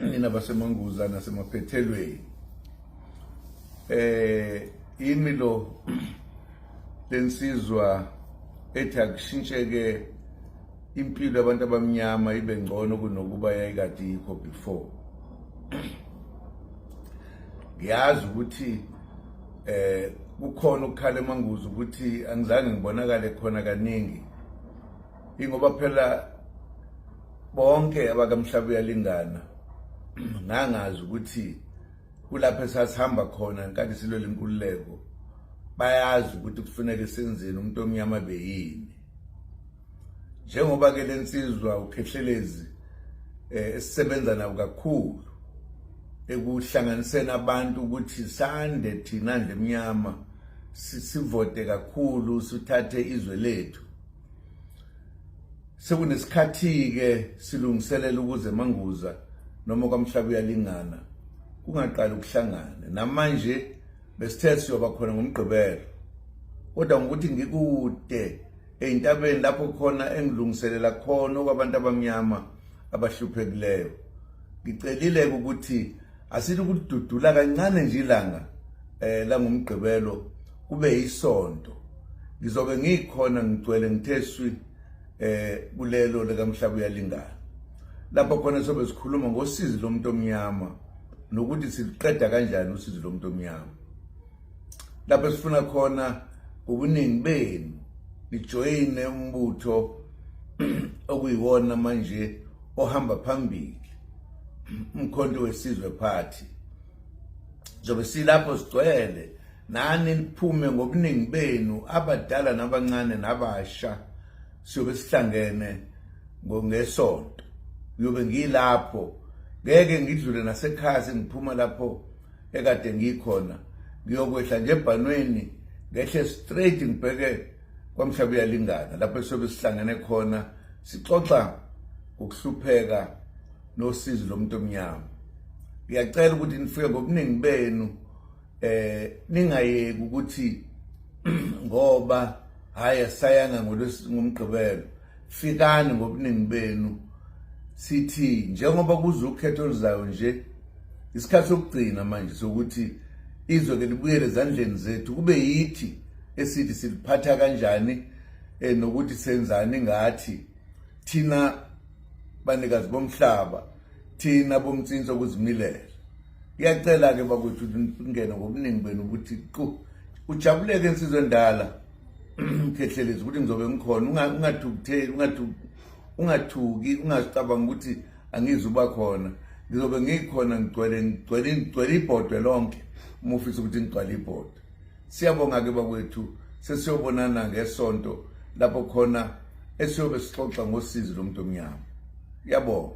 Nina baseManguza nasemaphethelweni. Yimi lo lensizwa ethi akushintsheke impilo yabantu abamnyama ibe ngcono kunokuba yayikade yikho before. Ngiyazi ukuthi kukhona ukukhala eManguza ukuthi angizange ngibonakale khona kaningi, ingoba phela bonke abakamhlaba uyalingana ngangazi ukuthi kulapho esasihamba khona ngenkathi silwela inkululeko, bayazi ukuthi kufuneka senzeni, umuntu omnyama beyini. Njengoba ke lensizwa uKhehlelezi esisebenza nabo kakhulu ekuhlanganiseni abantu ukuthi sande thina nje emnyama, sivote kakhulu, sithathe izwe lethu. Sekunesikhathi-ke silungiselela ukuze eManguza noma kwaMhlaba uyalingana kungaqali ukuhlangana. Namanje besithe siyoba khona ngoMgqibelo, kodwa ngokuthi ngikude ey'ntabeni lapho khona engilungiselela khona okwabantu abamnyama abahluphekileyo, ngicelile-ke ukuthi asithi ukududula kancane nje ilanga langoMgqibelo kube isonto. Ngizobe ngikhona ngigcwele ngithe swi kulelo likaMhlaba uyalingana, lapho khona sobe sikhuluma ngosizi lomuntu omnyama nokuthi siluqeda kanjani usizi lomuntu omnyama, lapho sifuna khona ngobuningi benu nijoyine umbutho okuyiwona manje ohamba phambili, Umkhonto weSizwe Party. Njengoba silapho sigcwele, nani niphume ngobuningi benu, abadala nabancane nabasha, siyobe sihlangene ngesonto. Ngiyobe ngilapho, ngeke ngidlule nasekhaya, sengiphuma lapho ekade ngikhona, ngiyokwehla nje ebhanweni, ngehle straight ngibheke kwaMhlaba uyalingana, lapho siyobe sihlangene khona sixoxa ngokuhlupheka nosizi lomuntu omnyama. Ngiyacela ukuthi nifike ngobuningi benu, ningayeki ukuthi ngoba hayi asayanga ngoMgqibelo. Fikani ngobuningi benu, sithi njengoba kuze ukhetho oluzayo nje, isikhathi sokugcina manje sokuthi izwe ke libuyele ezandleni zethu, kube yithi esithi siliphatha kanjani, nokuthi senzani ngathi thina banikazi bomhlaba, thina bomtsinsi okuzimilela. Ngiyacela ke bakwethu ningene ngobuningi benu ukuthi qu ujabuleke insizwa endala Khehlelezi ukuthi ngizobe ngikhona. Ungathukutheli, ungathuki, ungazicabanga ukuthi angizuba khona. Ngizobe ngikhona, ngigcwele ngigcwele ngigcwele ibhodwe lonke uma ufisa ukuthi ngigcwale ibhodwe. Siyabonga ke bakwethu, sesiyobonana ngesonto lapho khona esiyobe sixoxa ngosizi lomuntu omnyama. Ngiyabonga.